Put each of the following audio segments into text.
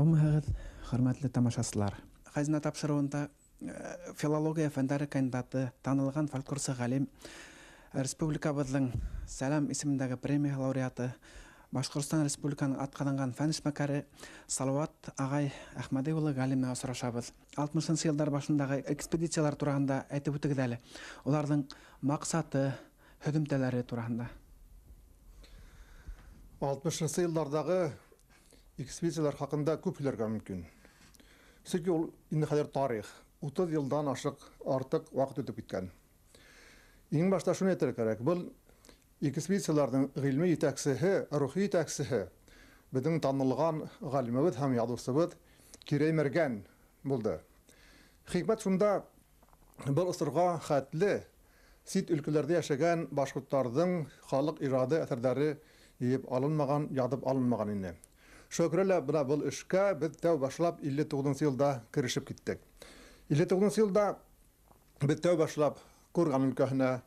Һаумыһығыҙ, хөрмәтле тамашасылар. Хәзинә тапшырыуында филология фәндәре кандидаты, танылған фольклорсы ғалим, республикабыҙҙың Сәләм исемендәге премия лауреаты, Башҡортостан Республиканың атҡаҙанған фән эшмәкәре Салауат ағай Әхмәҙи улы Галин менән осрашабыҙ. 60-нсы йылдар башындағы экспедициялар тураһында әйтеп үтегеҙ әле. Уларҙың маҡсаты, һөҙөмтәләре тураһында. 60-нсы йылдарҙағы экспедициялар хаҡында күп һөйләргә мөмкин. Сөнки ул инде хәҙер тарих, 30 йылдан ашыҡ артыҡ ваҡыт үтеп киткән. Иң башта шуны әйтергә кәрәк, был экспедицияларҙың ғилми етәксеһе, рухи етәксеһе беҙҙең танылған ғалимыбыҙ һәм яҙыусыбыҙ Кирәй Мәргән булды. Хикмәт шунда, был осорға хәтле сит өлкәләрҙә йәшәгән башҡорттарҙың халыҡ ижады әҫәрҙәре йыйып алынмаған, яҙып алынмаған ине. Шуға күрә лә бына был эшкә беҙ тәү башлап 59-нсы йылда керешеп киттек. 59-нсы йылда беҙ тәү башлап Курган өлкәһенә,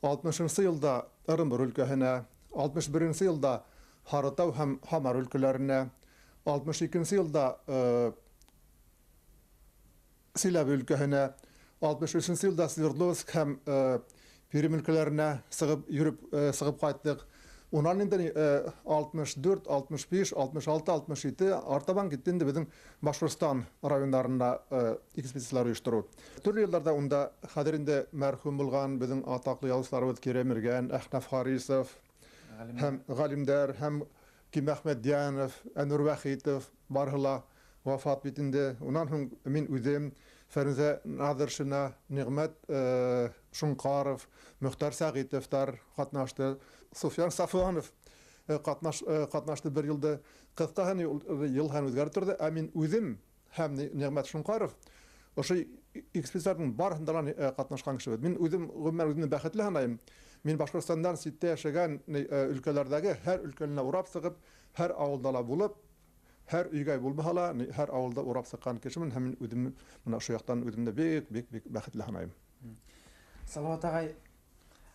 60-нсы йылда Ырымбур өлкәһенә, 61-нсе йылда Һарытау һәм Һамар өлкәләренә, 62-нсе йылда Силәбе өлкәһенә, 63-нсе йылда Свердловск һәм Пермь өлкәләренә сығып йөрөп, сығып ҡайттыҡ. Унан инде 64, 65, 66, 67 артабан китте инде беҙҙең Башҡортостан райондарында экспедициялар ойоштороу. Төрлө йылдарҙа унда хәҙер инде мәрхүм булған беҙҙең атаҡлы яҙыусыларыбыҙ Кирәй Мәргән, Әхнәф Харисов һәм ғалимдәр һәм Ким Әхмәтйәнов, Әнүр Вәхитов барыһы ла вафат бит инде. Унан һуң мин үҙем, Фәрүзә Наҙыршина, Ниғмәт Шунҡаров, Мөхтәр Сәғитовтар ҡатнашты. Суфиян Сафуанов ҡатнашты бер йылды. Ҡыҫҡаһы, йыл һәм үҙгәреп торҙо. Ә мин үҙем һәм Ниғмәт Шунҡаров ошо экспедицияларҙың барыһында ла ҡатнашҡан кешебеҙ. Мин үҙем ғөмүмән үҙемде бәхетле һанайым. Мин Башҡортостандан ситтә йәшәгән өлкәләрҙәге һәр өлкәненә урап сығып, һәр ауылда ла булып, һәр өйгә булмаһа ла, һәр ауылда урап сыҡҡан кешемен һәм мин үҙем бына ошо яҡтан үҙемде бик, бик, бик бәхетле һанайым. Салауат ағай,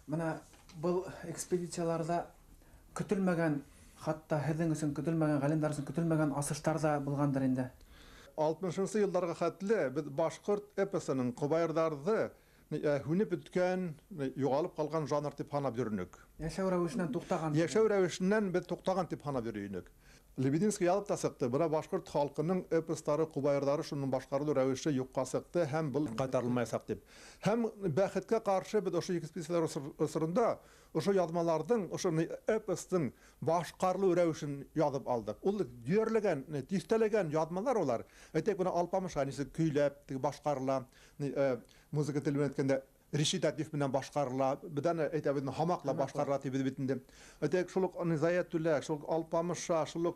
бына был экспедицияларҙа көтөлмәгән, хатта һеҙҙең өсөн көтөлмәгән, ғалимдар өсөн көтөлмәгән асыштар ҙа булғандыр инде. 60-нсы йылдарға хәтле беҙ башҡорт эпосының ҡобайырҙарҙы һүнеп бөткән, юғалып ҡалған жанр тип һанап йөрөнөк. Йәшәү рәүешенән туҡтаған. Йәшәү рәүешенән беҙ туҡтаған тип һанап йөрөнөк. Лебединский яҙып та сыҡты. Бына башҡорт халҡының эпостары, ҡобайырҙары шуның башҡарылыу рәүеше юҡҡа сыҡты һәм был ҡайтарылмаясаҡ тип. Һәм бәхеткә ҡаршы беҙ ошо экспедициялар осоронда ошо яҙмаларҙың, ошо эпостың башҡарылыу рәүешен яҙып алдыҡ. Ул йөрләгән, тиҫтәләгән яҙмалар улар. Әйтәйек, бына Алпамыш нисек көйләп, теге башҡарыла, музыка теле менән әйткәндә, речитатив менән башҡарыла, беҙ аны әйтәбеҙ, һамаҡла башҡарыла тибеҙ бит инде. Әйтәйек, шул уҡ Заят Түләк, шул уҡ Алпамыша, шул уҡ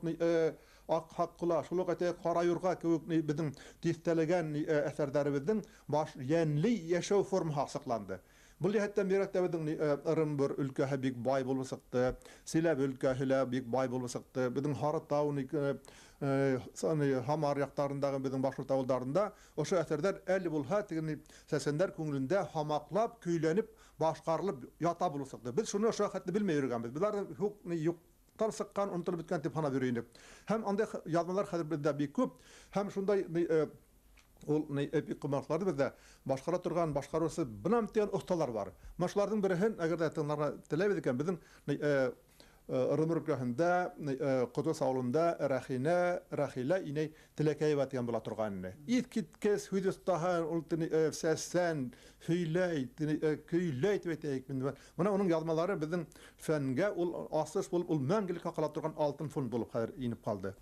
Аҡ Һаҡҡола, шул уҡ әйтәйек, Ҡара Юрға кеүек беҙҙең тиҫтәләгән әҫәрҙәребеҙҙең баш йәнле йәшәү формаһы асыҡланды. Был йәһәттән бигерәк тә беҙҙең Ырымбур өлкәһе бик бай булып сыҡты, Силәбе өлкәһе лә бик бай булып сыҡты. Беҙҙең Һарытау, Һамар яҡтарындағы беҙҙең башҡорт ауылдарында ошо әҫәрҙәр әле булһа теге сәсәндәр күңелендә һамаҡлап, көйләнеп, башҡарылып ята булып сыҡты. Беҙ шуны ошо хәтле белмәй йөрөгәнбеҙ. Беҙ уларҙы юҡтан сыҡҡан, онотолоп бөткән тип һанап йөрөй инек. Һәм андай яҙмалар хәҙер беҙҙә бик күп. Һәм шундай ул эпик ҡомартҡыларҙы беҙҙә башҡара торған башҡарыусы бынам тигән оҫталар бар. Мына шуларҙың береһен, әгәр ҙә тыңларға теләйбеҙ икән, беҙҙең Ырымбур өлкәһендә, Ҡотос ауылында Рәхилә инәй Теләкәева тигән була торған ине. Иҫ киткес һүҙ оҫтаһы, ул сәсән, һөйләй, көйләй тип әйтәйек инде. Бына уның яҙмалары беҙҙең фәнгә ул асыш булып, ул мәңгелеккә ҡала торған алтын фонд булып хәҙер инеп ҡалды.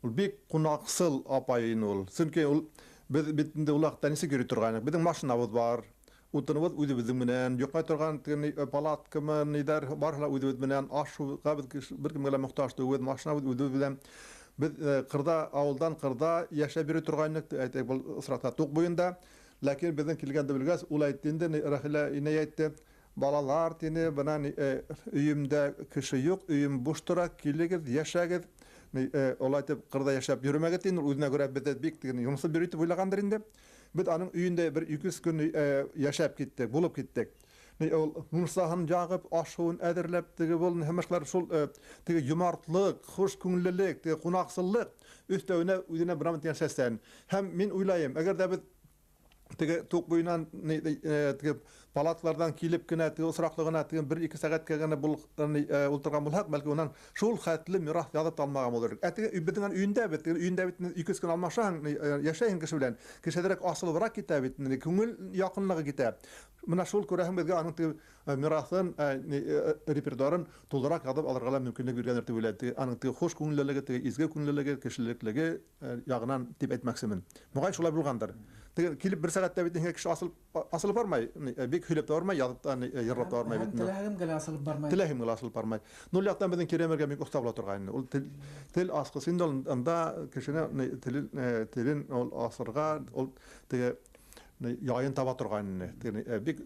Ул бик ҡунаҡсыл апай ине ул. Сөнки ул Беҙ бит инде ул ваҡытта нисек йөрөй торғайныҡ? Беҙҙең машинабыҙ бар, утыныбыҙ үҙебеҙҙең менән, йоҡлай торған палаткамы, ниҙәр барыһы ла үҙебеҙ менән, аш-һыуға беҙ бер кемгә лә мохтаж түгел, машинабыҙ үҙебеҙ белән. Беҙ ҡырҙа, ауылдан ҡырҙа йәшәп йөрөй торғайныҡ, әйтәйек, был осраҡта Туҡ буйында. Ләкин беҙҙең килгәнде белгәс, ул әйтте инде, Рәхилә инәй әйтте, балалар тине, бына өйөмдә кеше юҡ, өйөм буш тора, килегеҙ, йәшәгеҙ. Улай итеп ҡырҙа йәшәп йөрөмәгеҙ тине, ул үҙенә күрә беҙҙе бик тигән йомосоп йөрөй тип уйлағандыр инде. Беҙ аның өйөндә бер 200 көн йәшәп киттек, булып киттек. Ул мунсаһын яғып, аш-һыуын әҙерләп, теге был һәм шул теге йомартлыҡ, хуш күңеллелек, теге ҡунаҡсыллыҡ өҫтәүенә үҙенә бына тигән сәстән. Һәм мин уйлайым, әгәр ҙә беҙ теге Туҡ буйынан теге палаткаларҙан килеп кенә, теге осраҡлы ғына, теге 1-2 сәғәткә генә ултырған булһаҡ, бәлки унан шул хәтле мираҫ яҙып та алмаған булыр. Ә теге беҙҙең өйөндә бит, теге өйөндә бит 200 көн алмашаһың, йәшәйһең кеше белән, кешеләрәк асылыбыраҡ китә бит, күңел яҡынлығы китә. Бына шул күрәһең беҙгә аның теге мираҫын, репертуарын тулыраҡ яҙып алырға ла мөмкинлек биргәндер тип уйлайым. Аның теге хуш күңеллелеге, теге изге күңеллелеге, кешелеклеге яғынан тип әйтмәксемен. Моғайын шулай булғандыр. Теге килеп бер сәғәттә бит һиңә кеше асылып бармай, бик һөйләп тә бармай, яҙып та, йырлап та бармай бит. Теләһем генә асылып бармай. Теләһем генә асылып бармай. Ул яҡтан беҙҙең Кирәмергә бик оҫта була торғайны. Ул тел асҡысы инде ул анда кешене телен ул асырға, ул теге яйын таба торғайны. Теге бик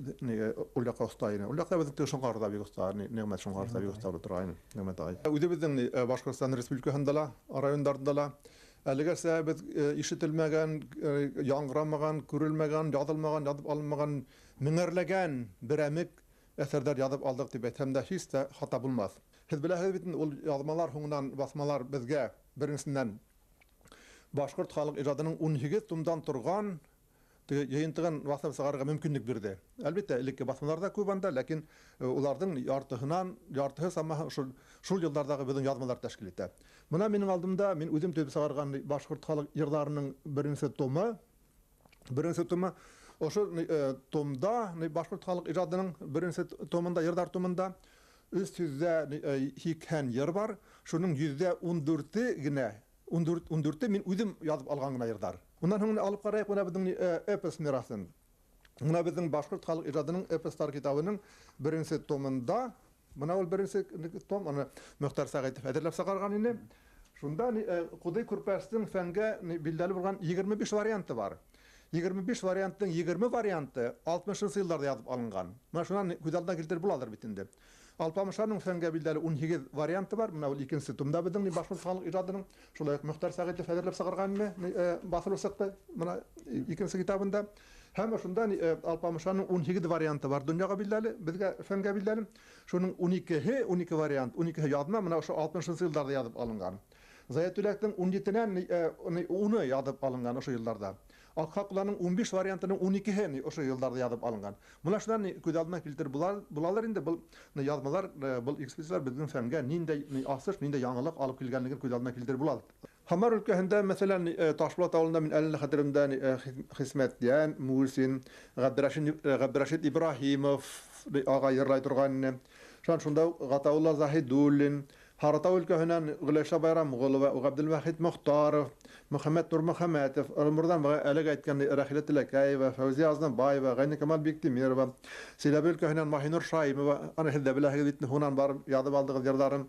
ул яҡҡа оҫта ине. Ул яҡта беҙҙең теге Шоңҡар ҙа бик оҫта, Ниғмәт Шоңҡар ҙа бик оҫта була торғайны. Ниғмәт ағай. Үҙебеҙҙең Башҡортостан Республикаһында ла, райондарында ла әлегәсә беҙ ишетелмәгән, яңғырамаған, күрелмәгән, яҙылмаған, яҙып алынмаған меңәрләгән берәмек әҫәрҙәр яҙып алдыҡ тип әйтһәм дә һис тә хата булмаҫ. Һеҙ беләһегеҙ бит, ул яҙмалар һуңынан баҫмалар беҙгә беренсенән башҡорт халыҡ ижадының 18 томдан торған теге йыйынтығын баҫып сығарырға мөмкинлек бирҙе. Әлбиттә, элекке баҫмалар ҙа күп анда, ләкин уларҙың яртыһы самаһы шул йылдарҙағы беҙҙең яҙмалар тәшкил итә. Бына минең алдымда мин үҙем төҙөп сығарған башҡорт халыҡ йырҙарының беренсе томы, беренсе томы, ошо томда, башҡорт халыҡ ижадының беренсе томында, йырҙар томында өс йөҙҙә һикһән йыр бар, шуның йөҙҙә ун дүрте генә, ун дүрте мин үҙем яҙып алған ғына йырҙар. Унан һуң алып ҡарайыҡ бына беҙҙең эпос мираҫын. Бына беҙҙең башҡорт халыҡ ижадының эпостар китабының беренсе томында, бына ул беренсе том, аны Мөхтәр Сәғитов әҙерләп сығарған ине. Шунда Ҡуҙый Күрпәстең фәнгә билдәле булған 25 варианты бар. 25 варианттың 20 варианты 60-нсы йылдарҙа яҙып алынған. Бына шунан күҙ алдына килтереп буладыр бит инде. Алпамышаның фәнгә билдәле 18 варианты бар. Бына ул икенсе томда беҙҙең башҡорт халыҡ ижадының шулай уҡ Мөхтәр Сәғитов әҙерләп сығарған ине, баҫылып сыҡты бына икенсе китабында. Һәм ошонда Алпамышаның 18 варианты бар донъяға билдәле, беҙгә фәнгә билдәле. Шуның 12 вариант, 12 яҙма бына ошо 60-нсы йылдарҙа яҙып алынған. Заятүләктең 17-нән 10-ы яҙып алынған ошо йылдарҙа. Аҡһаҡланың 15 вариантының 12-һе ошо йылдарҙа яҙып алынған. Бына шунан күҙ алдына килтереп булалар инде был яҙмалар, был экспедициялар беҙҙең фәнгә ниндәй асыш, ниндәй яңылыҡ алып килгәнлеген күҙ алдына килтереп була. Һамар өлкәһендә, мәҫәлән, Ташбулат ауылында мин әле хәтеремдә, Хисмәтйән Мусин, Ғәбдерәшит Ибраһимов ағай йырлай торған ине. Шунан шунда Ғатаулла Заһидуллин, Һарытау өлкәһенән Гөләшә Байрамғолова, Ғәбделвәхит Мохтаров, Мөхәммәт Нурмөхәмәтов, Ырымбурҙан әлеге әйткән Рәхилә Теләкәева, Фәүзиә Азнабаева, Ғәйникамал Биктимирова, Силәбе өлкәһенән Маһинур Шаимова, аны һеҙ ҙә беләһегеҙ бит, һунан барып яҙып алдығыҙ йырҙарын.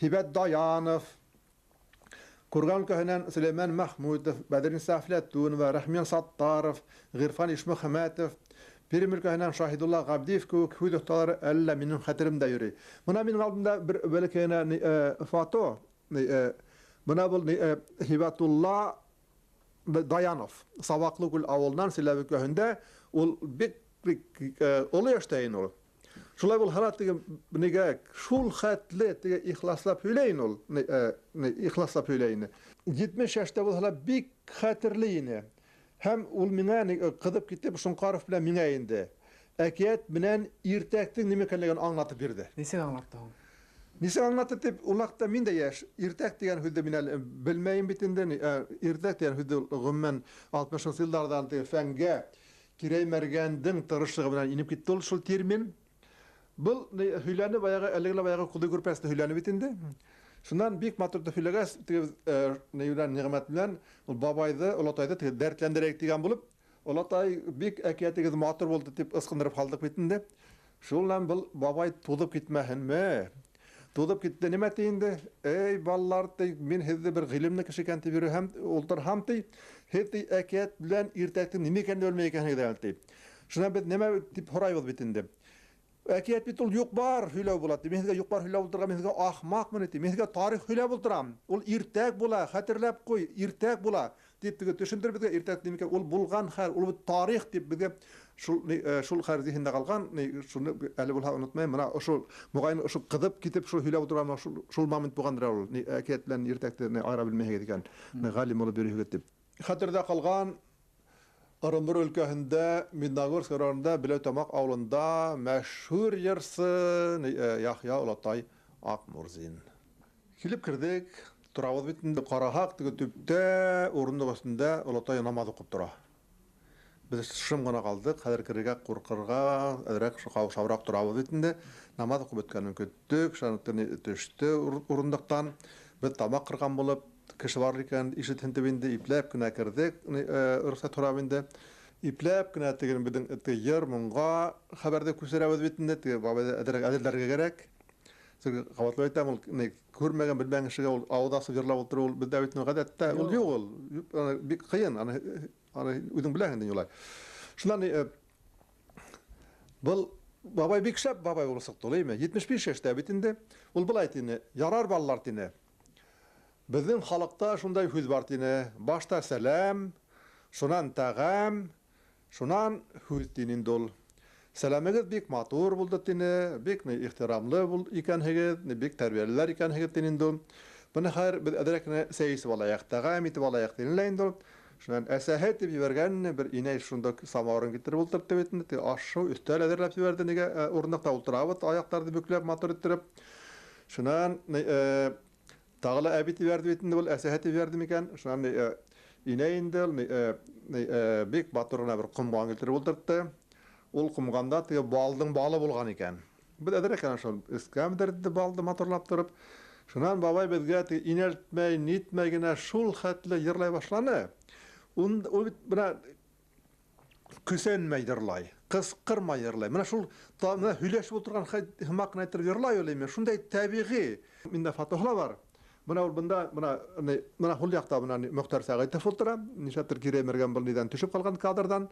Һибәт Даянов, Курган өлкәһенән Сөләймән Мәхмүтов, Бәҙерниса Әфләтүнова, Рәхмиән Саттаров, Ғирфан Ишмөхәмәтов, Пермь өлкәһенән Шаһидулла Ғәбдиев кеүек һүҙ оҫталары әллә минең хәтеремдә йөрөй. Бына минең алдымда бер бәләкәй генә фото, бына был Һибәтулла Даянов, Сабаҡлы күл ауылынан Силәбе өлкәһендә, ул бик, бик оло йәштә ине ул. Шулай булһа ла теге нигә шул хәтле теге ихласлап һөйләй ине ул, ихласлап һөйләй ине. 70 йәштә булһа ла бик хәтерле ине. Һәм ул миңә ҡыҙып китеп, Шоңҡаров белән миңә инде әкиәт менән иртәктең нимә икәнлеген аңлатып бирҙе. Нисек аңлатты ул? Нисек аңлатты тип, ул ваҡытта мин дә йәш, иртәк тигән һүҙҙе мин әле белмәйем бит инде. Иртәк тигән һүҙҙе ғөмүмән 60-нсы йылдарҙан теге фәнгә Кирәй Мәргәндең тырышлығы менән инеп китте ул шул термин. Был һөйләне баяғы, әлеге лә баяғы Ҡуҙый Күрпәсте һөйләне бит инде. Шуннан бик матур итеп һөйләгәс, теге ни белән Ниғмәт белән ул бабайҙы, олатайҙы теге дәртләндерәйек тигән булып, олатай бик әкиәтегеҙ матур булды тип ысҡындырып ҡалдыҡ бит инде. Шуннан был бабай туҙып китмәһенме? Туҙып китте, нимә ти инде? Эй, балалар, ти, мин һеҙҙе бер ғилемле кеше икән тип йөрөһәм, ултырһам ти, һеҙ ти әкиәт белән иртәктең нимә икәнен белмәй икәнһегеҙ әле ти. Шунан беҙ нимә тип һорайбыҙ бит инде. Әкиәт бит ул юҡ бар һөйләү була ти. Мин һеҙгә юҡ бар һөйләп ултырған, мин һеҙгә ахмаҡмын ти. Мин һеҙгә тарих һөйләп ултырам. Ул иртәк була, хәтерләп ҡуй, иртәк була тип теге төшөндөрөп беҙгә иртәк нимә икән, ул булған хәл, ул бит тарих тип беҙгә шул хәл зиһендә ҡалған, шуны әле булһа онотмайым. Мына ошо моғайын ошо ҡыҙып китеп шул һөйләп ултырған шул момент булғандыр ул. Әкиәт белән иртәкте айыра белмәйһегеҙ икән, ғалим булып йөрөйһөгөҙ тип. Хәтерҙә ҡалған Ырымбур өлкәһендә Медногорск районында Беләүтамаҡ ауылында мәшһүр йырсы Яхъя олатай Аҡмурзин. Килеп керҙек, торабыҙ бит инде, ҡараһаҡ, теге төптә урындыҡ өҫтөндә олатай намаҙ уҡып тора. Беҙ шым ғына ҡалдыҡ, хәҙер керергә ҡурҡырға, әҙерәк ҡаушабыраҡ торабыҙ бит инде. Намаҙ уҡып бөткәнен көттөк, шунан төштө урындыҡтан. Беҙ тамаҡ ҡырған булып, кеше бар икән, ишетһен тип инде ипләп кенә керҙек, рөхсәт һорап инде. Ипләп кенә теге беҙҙең теге йыр моңға хәбәрҙе күсерәбеҙ бит инде, теге бабайҙы әҙерәк әҙерләргә кәрәк. Сөнки ҡабатлап әйтәм, ул ни күрмәгән, белмәгән кешегә ул ауыҙ асып йырлап ултырыу, ул беҙҙә бит инде ғәҙәттә, ул юҡ ул. Аны бик ҡыйын, аны үҙең беләһең инде юлай. Шунан был бабай бик шәп бабай булып сыҡты, ул, әйме? 75 йәштә бит инде. Ул былай тине, ярар балалар тине. Беҙҙең халыҡта шундай һүҙ бар тине. Башта сәләм, шунан тәғәм, шунан һүҙ тине инде ул. Сәләмегеҙ бик матур булды тине, бик ихтирамлы икәнһегеҙ, бик тәрбиәлеләр икәнһегеҙ тине инде ул. Быны хәҙер беҙ әҙерәк кенә сәй эсеп алайыҡ, тәғәм итеп алайыҡ тине лә инде ул. Шунан әсәһе тип ебәргән бер инәй шунда самауырын килтереп ултыртты бит инде, теге аш-һыу өҫтәл әҙерләп ебәрҙе, нигә урындыҡта ултырабыҙ, аяҡтарҙы бөкләп матур иттереп. Шунан тағы ла әби тип ебәрҙе бит инде, был әсәһе тип ебәрҙе микән? Шунан инәй инде ул, бик матур ғына бер ҡомған килтереп ултыртты. Ул ҡомғанда теге балдың балы булған икән. Беҙ әҙерәк кенә шул өҫкә мендерҙе балды матурлап тороп. Шунан бабай беҙгә теге инәлтмәй, нитмәй генә шул хәтле йырлай башланы. Ул бит бына көсәнмәй йырлай, ҡысҡырмай йырлай. Мына шул мына һөйләшеп ултырған һымаҡ ҡына итеп йырлай ул, әйме? Шундай тәбиғи. Миндә фотоһы ла бар. Бына ул бында, бына, ни, бына һул яҡта бына ни, Мөхтәр Сәғитов ултыра. Нишләптер Кирәй Мәргән был нидән төшөп ҡалған кадрҙан.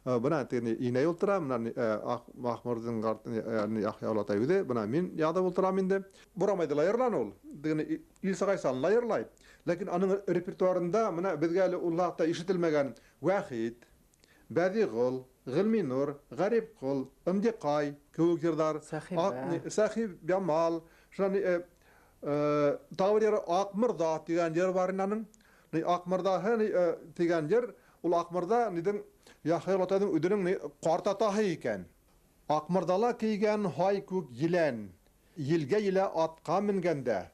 Бына теге ни, инәй ултыра, бына ни, Аҡмурҙың ҡарт, ни, Яхъя олатай үҙе, бына мин яҙып ултырам инде. Бурамайҙы ла йырланы ул. Теге ни, Илса Ғайсалын ла йырлай. Ләкин аның репертуарында бына беҙгә әле ул ваҡытта ишетелмәгән Вахит, Бәҙиғол, Ғилминур, Ғәрипҡол, Ымдиҡай кеүек йырҙар, Сәхибә. Сәхиб Ямал, шунан, тағы бер йыры Аҡмырҙа тигән йыр бар ине аның. Ни, Аҡмырҙаһы, ни, тигән йыр, ул Аҡмырҙа ниҙең Яхъя олатайҙың үҙенең ни ҡартатаһы икән. Аҡмырҙала кейгән һай күк елән, елгә елә атҡа менгәндә,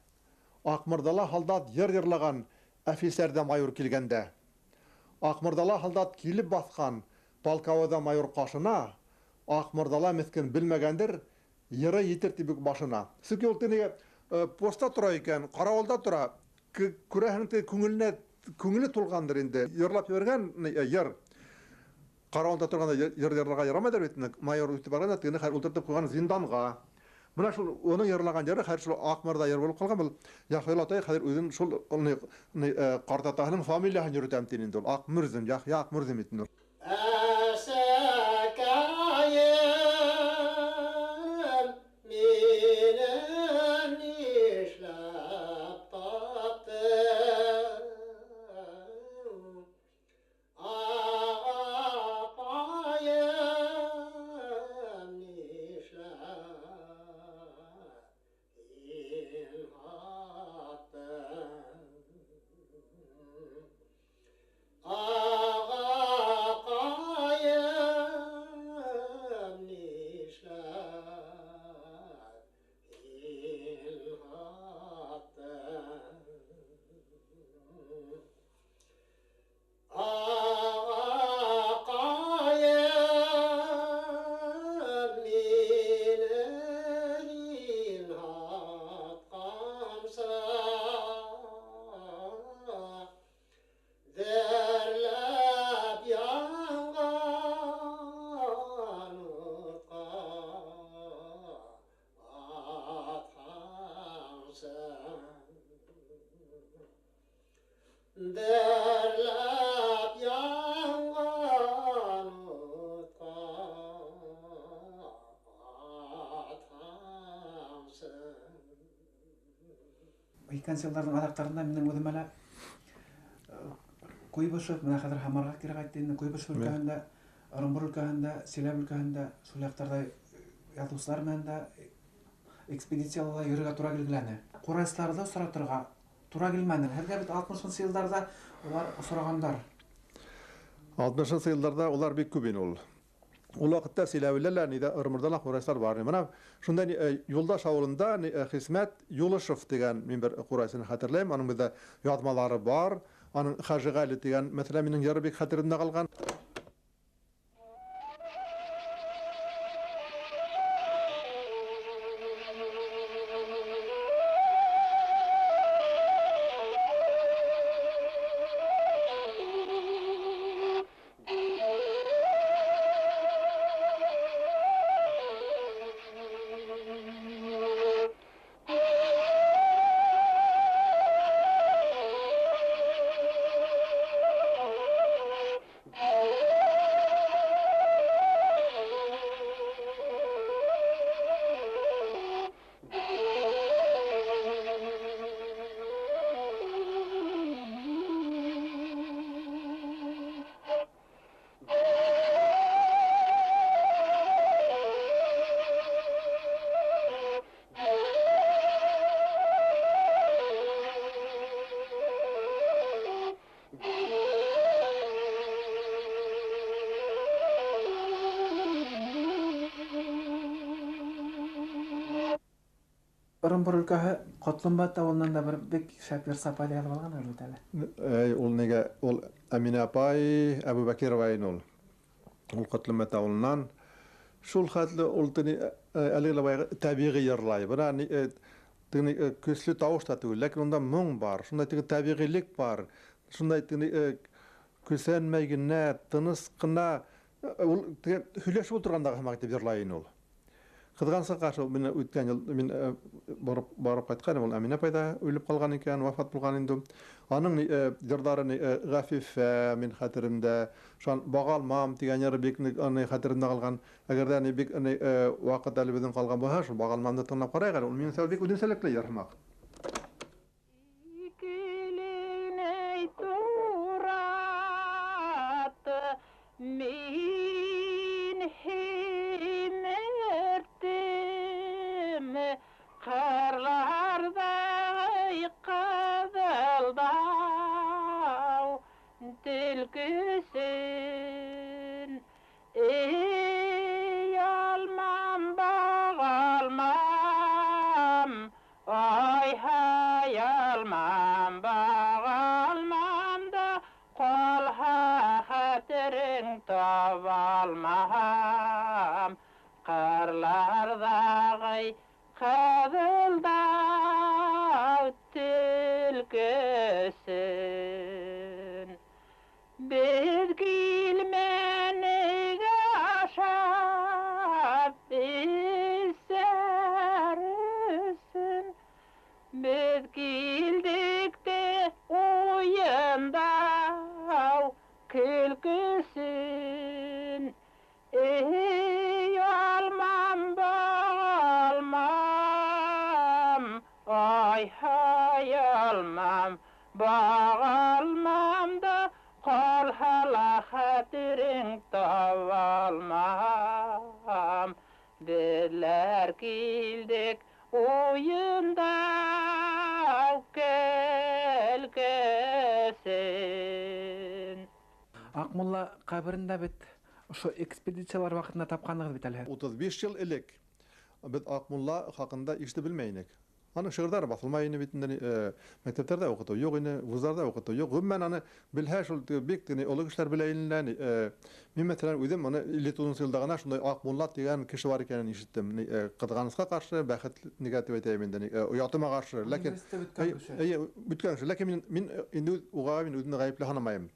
Аҡмырҙала һалдат йыр йырлаған, әфисәрҙә майор килгәндә. Аҡмырҙала һалдат килеп баҫҡан, полковойҙа майор ҡашына, Аҡмырҙала меҫкен белмәгәндер, йыры етер тип үк башына. Сөнки ул теге поста тора икән, ҡарауылда тора, күрәһең теге күңеле тулғандыр инде. Йырлап ебәргән, йыр. Ҡарауылда торғанда йыр йырларға ярамайҙыр бит инде. Майор үтеп барғанда тегене хәҙер ултыртып ҡуйған зинданға. Бына шул уның йырлаған йыры хәҙер шул Аҡмырҙа йыр булып ҡалған. Был Яхъя олатай хәҙер үҙен шул ҡартатаһының фамилияһын йөрөтәм тине инде ул. Аҡмырҙин, Яхъя Аҡмырҙин бит инде ул. Әсәкәйем, мине нишләп таптың? Ағаҡайым, нишләп аттың? Ағаҡайым, Дөрләп янған утҡа атамсың. Икенсе йылдарҙың аҙаҡтарында минең үҙемә лә Куйбышев, бына хәҙер Һамарға кире ҡайтты инде. Куйбышев өлкәһендә, Ырымбур өлкәһендә, Силәбе өлкәһендә, шул яҡтарҙа яҙыусылар менән дә экспедицияларҙа йөрөргә тура килгеләне. Ҡурайсыларҙы осратырға тура килмәне. Һеҙгә бит 60-нсы йылдарҙа улар осрағандар. 60-нсы йылдарҙа улар бик күп ине ул. Ул ваҡытта Силәбелә лә, ниҙә Ырымбурҙа ла ҡурайсылар бар ине. Бына шунда Юлдаш ауылында Хисмәт Юлышев тигән мин бер ҡурайсыны хәтерләйем. Аның беҙҙә яҙмалары бар. Аның Хажиғәле тигән, мәҫәлән, минең йыры бик хәтеремдә ҡалған. Ырымбур өлкәһе Ҡотломбат ауылынан да бер бик шәп йырсы апай яҙып алған бит әле. Эй, ул нигә, ул Әминә апай Әбүбәкирова ине ул. Ул Ҡотломбат ауылынан. Шул хәтле ул тене, әлеге лә баяғы тәбиғи йырлай. Бына тене, көслө тауыш та түгел, ләкин унда моң бар, шундай теге тәбиғилек бар. Шундай тене, көсәнмәй генә, тыныс ҡына, ул теге һөйләшеп ултырғандағы һымаҡ итеп йырлай ине ул. Ҡыҙғанысҡа ҡаршы, мин үткән йыл, мин барып ҡайтҡайным, ул Әминә апай да үлеп ҡалған икән, вафат булған инде. Аның йырҙары, Ғәфифә, мин хәтеремдә, шунан Бағалмам тигән йыры бик ныҡ, хәтеремдә ҡалған. Әгәр дә, бик, ваҡыт әле беҙҙең ҡалған булһа, шул Бағалмамды тыңлап ҡарайыҡ әле, ул минеңсә бик үҙенсәлекле йыр һымаҡ. Икеленәй туратты, мин һимертем, ҡырларҙағы ҡыҙылдау төлкөсөн. Эй, алмам, бағалмам, ай, һай, алмам, бағалмам да, ҡалһа хәтерең табалмам. Ҡырларҙағы ҡыҙылдау төлкөсөн. Беҙ килмәнек ашап эсәр өсөн, беҙ килдек тә уйындау көлкөсөн. Эй, алмам, бағалмам, ай, һай, алмам, бағалмам да, ҡалһа ла хәтерең табалмам. Беҙләр килдек уйындау көлкөсөн. Аҡмулла ҡәберендә бит ошо экспедициялар ваҡытында тапҡанығыҙ бит әле. 35 йыл элек беҙ Аҡмулла хаҡында ишетеп белмәй инек. Аның шиғырҙары баҫылмай ине бит инде, мәктәптәрҙә уҡытыу юҡ ине, вуздарҙа уҡытыу юҡ. Ғөмүмән, аны белһә, шул теге бик теге оло кешеләр белә ине. Мин, мәҫәлән, үҙем аны илле туғыҙынсы йылда ғына шундай Аҡмулла тигән кеше бар икәнен ишеттем. Ҡыҙғанысҡа ҡаршы, бәхет нигә тип әйтәйем инде, оятыма ҡаршы. Ләкин Университетта бөткән кеше. Эйе, бөткән кеше. Ләкин мин инде уға мин үҙемде ғәйепле һанамайым.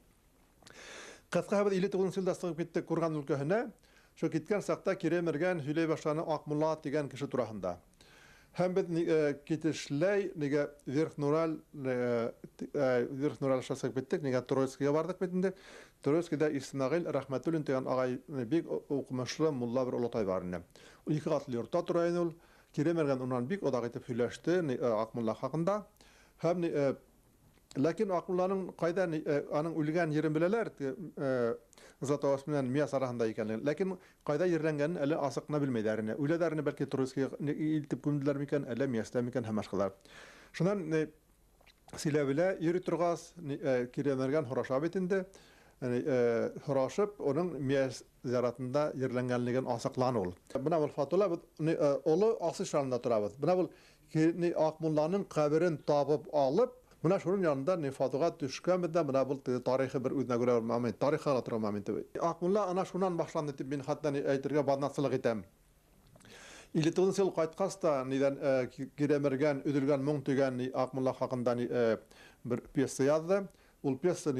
Ҡыҫҡаһы беҙ илле туғыҙынсы йылда сығып киттек Ҡурған өлкәһенә. Шул киткән саҡта Кире Мәргән һөйләй башланы Аҡмулла тигән кеше тураһында. Һәм беҙ китешләй нигә Верхнураль аша сығып киттек, нигә Троицкийға барҙыҡ бит инде. Троицкийҙа Исмәғил Рәхмәтуллин тигән ағай бик уҡымышлы мулла бер олатай бар ине. Ул ике ҡатлы йортта тора ине ул. Киремәргән унан бик оҙаҡ итеп һөйләште Аҡмулла хаҡында. Һәм ләкин Аҡмулланың ҡайҙа аның үлгән ерен беләләр, Златоуст менән Мияс араһында икәнлеген. Ләкин ҡайҙа ерләнгәнен әле асыҡ ҡына белмәйҙәр ине. Уйлайҙар ине, бәлки Троицкийға илтеп күмделәр микән, әллә Мияста микән һәм башҡалар. Шунан Силәбелә йөрөй торғас, Киремәргән һораша бит инде. Һорашып, уның Мияс зыяратында ерләнгәнлеген асыҡланы ул. Бына был Фатулла, беҙ оло Асыш янында торабыҙ. Бына был Аҡмулланың ҡәберен табып алып, бына шуның янында Фатуға төшкәнбеҙ ҙә, бына был тарихы бер үҙенә күрә бер момент, тарихҡа ла торған момент. Аҡмулла ана шунан башланды тип мин хатта әйтергә баҙнатсылыҡ итәм. 59 йыл ҡайтҡас та ниҙән Киремәргән өҙөлгән моң тигән Аҡмулла хаҡында бер пьеса яҙҙы. Ул пьеса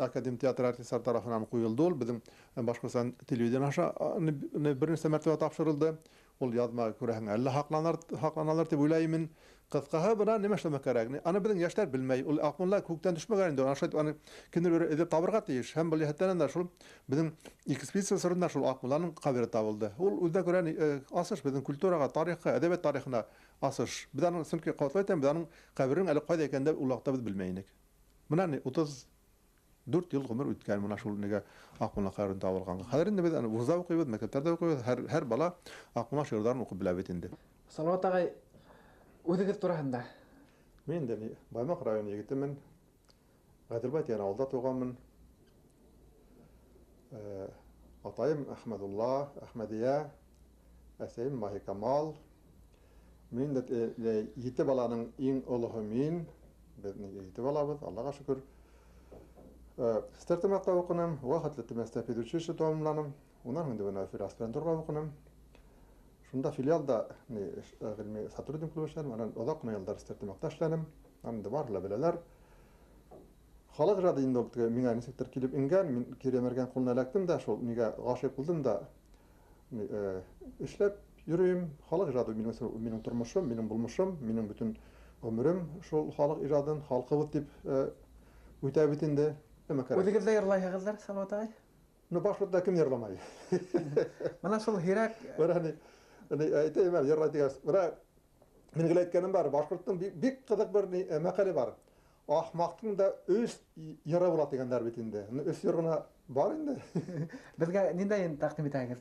академ театр артистары тарафынан ҡуйылды. Ул беҙҙең Башҡортостан телевидение аша бер нисә мәртәбә тапшырылды. Ул яҙма күрәһең әллә һаҡланалар тип уйлайым. Ҡыҫҡаһы, бына нимә эшләмәк кәрәк? Аны беҙҙең йәштәр белмәй. Ул Аҡмулла күктән төшмәгән инде. Ана шулай итеп, аны кемдер эҙләп табырға тейеш. Һәм был йәһәттән дә шул беҙҙең экспедиция осоронда шул Аҡмулланың ҡәбере табылды. Ул үҙенә күрә асыш беҙҙең культураға, тарихҡа, әҙәбиәт тарихына асыш. Беҙ аның, сөнки ҡабатлап әйтәм, беҙ аның ҡәберенең әле ҡайҙа икәнен дә ул ваҡытта беҙ белмәй инек. Бына ни 34 йыл ғүмер үткән бына шул нигә Аҡмулла ҡәберен табылғанға. Хәҙер инде беҙ аны вузда уҡыйбыҙ, мәктәптәрҙә уҡыйбыҙ. Һәр бала Аҡмулла шиғырҙарын уҡып белә бит инде. Салауат ағай, үҙегеҙ тураһында? Мин дә Баймаҡ районы егетемен. Ғәҙелбай тигән ауылда тыуғанмын. Атайым Әхмәдулла, Әхмәдиә, әсәйем Маһикамал. Мин дә 7 баланың иң олоһо мин. Беҙ 7 балабыҙ, Аллаға шөкөр. Стәртамаҡта уҡыным, уға хәтле Төмәстә педучилище тамамланым. Унан һуң инде бына Өфө аспирантурға уҡыным. Шунда филиалда ғилми сотрудник булып эшләнем, анан оҙаҡ ҡына йылдар Стәртамаҡта эшләнем. Аны инде барыһы ла беләләр. Халыҡ ижады инде ул теге миңә нисектер килеп ингән, мин Киремәргән ҡулына эләктем дә, шул миңә ғашиҡ булдым да, эшләп йөрөйөм. Халыҡ ижады минең тормошом, минең булмышым, минең бөтөн ғүмерем шул халыҡ ижадын, халҡыбыҙ тип үтә бит инде. Нимә кәрәк? Үҙегеҙ ҙә йырлайһығыҙҙыр, Салауат ағай? Ну, башҡортта кем йырламай? Бына шул һирәк. Бына ни, әйтәйем әле, йырлай тигәс. Бына мин гел әйткәнем бар, башҡорттоң бик ҡыҙыҡ бер мәҡәле бар. Ахмаҡтың да өс йыры була тигәндәр бит инде. Өс йыр ғына бар инде. Беҙгә ниндәйен тәҡдим итәһегеҙ?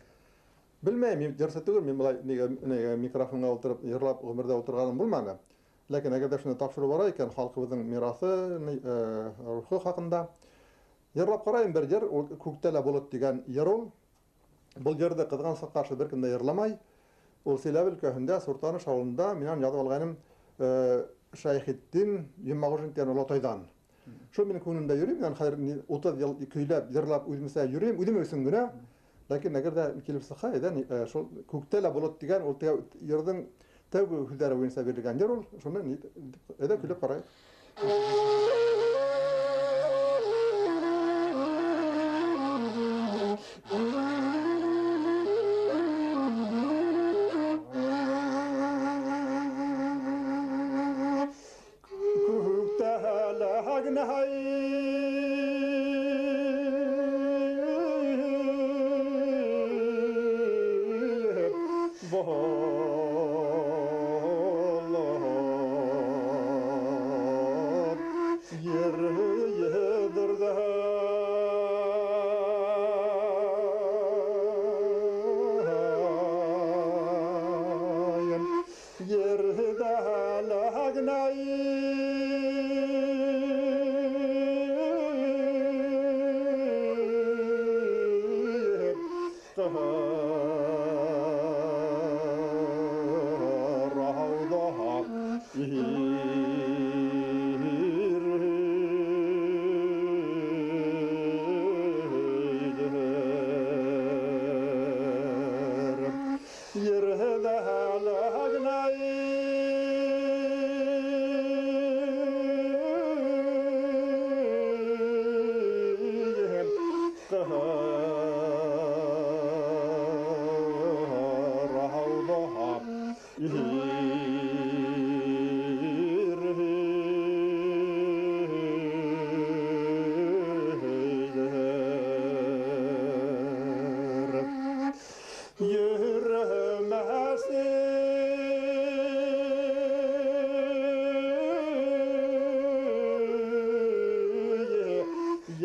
Белмәйем, мин йырсы түгел, мин былай нигә микрофонға ултырып йырлап ғүмерҙә ултырғаным булманы. Ләкин әгәр ҙә шуны тапшырыу бара икән, халҡыбыҙҙың мираҫы, рухы хаҡында йырлап ҡарайым бер йыр, ул Күктә лә болот тигән йыр ул. Был йырҙы ҡыҙғанысҡа ҡаршы бер кем дә йырламай. Ул Силәбе өлкәһендә, Суртаныш ауылында минән яҙып алғаным, Шәйхетдин Йомағужин тигән олатайҙан. Шул минең күңелемдә йөрөй, мин хәҙер 30 йыл көйләп, йырлап үҙемсә йөрөйөм, үҙем өсөн генә. Ләкин әгәр ҙә килеп сыҡһа, әйҙә, шул Күктә лә болот тигән ул йырҙың тәүге һүҙҙәре буйынса бирелгән йыр ул. Шуны әйҙә көйләп ҡарайыҡ.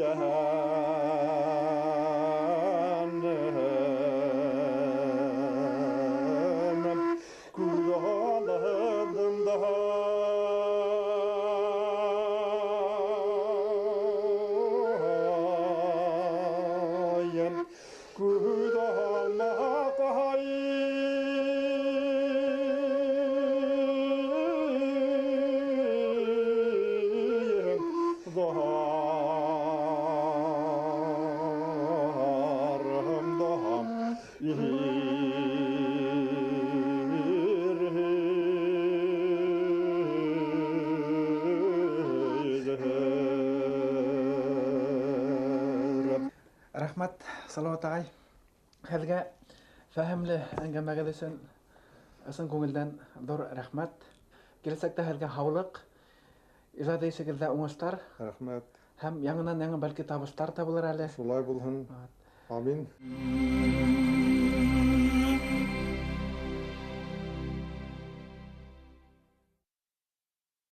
Дигәнем күҙ алдымда. Күҙ алмаҡай. Zarım da Рәхмәт, Салауат ағай. Һеҙгә фәһемле әңгәмәгеҙ өсөн ысын күңелдән ҙур рәхмәт. Киләсәктә һеҙгә һаулыҡ, ижади эшегеҙҙә уңыштар. Рәхмәт. Һәм яңынан яңы бәлки табыштар табылыр әле. Шулай булһын. Амин.